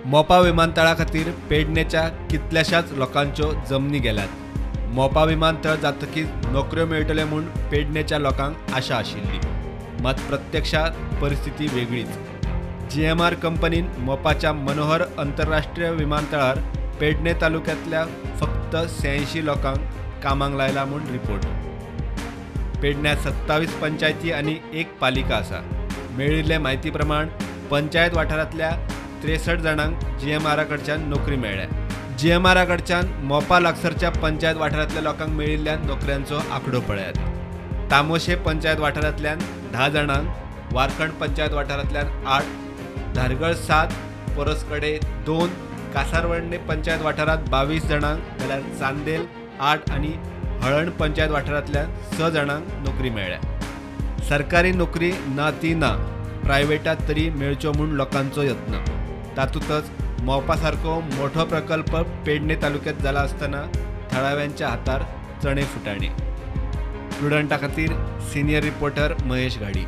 मोपा विमानतळा खातीर पेडणेच्या कितल्याशाच लोकांच्यो जमनी गेल्यात. मोपा विमानतळ जातकीच नोकऱ्यो मेळटल्यो म्हूण पेडणेच्या लोकांक आशा आशिल्ली, मात प्रत्यक्षात परिस्थिती वेगळीच. GMR कंपनीन मोपाच्या मनोहर अंतरराष्ट्रीय विमानतळार पेडणे तालुक्यांतल्या फक्त 86 लोकांक कामाक लायला म्हूण रिपोर्ट. पेडण्यात 27 पंचायती आनी 1 पालिका आसा. मेळिल्ले म्हायती प्रमाण पंचायत वाठारांतल्या 63 जाणांक GMR कडच्यान नोकरी मेळ्ळ्या. GMR कडच्यान मोपा लागसरच्या पंचायत वाठारांतल्या लोकांक मेळिल्ल्या नोकऱ्यांचो आंकडो पळयात. तामोशे पंचायत वाठारांतल्यान 10 जाणांक, वारखंड पंचायत वाठारांतल्यान 8, धारगळ 7, पोरसकडे 2, कासारवर्णे पंचायत वाठारांत 22 जाणांक, जाल्यार चांदेल 8 आनी हळण पंचायत वाठारांतल्यान 6 जाणांक नोकरी मेळ्ळ्या. सरकारी नोकरी ना ती ना, प्रायव्हेटात तरी मेळच्यो म्हूण लोकांचो यत्न. तातूंतच मोपा सारको मोठो प्रकल्प पेडणे तालुक्यात जाला आसतना थळाव्यांच्या हातार चणे फुटाणे. प्रुडंटा खातीर सिनियर रिपोर्टर महेश घाडी.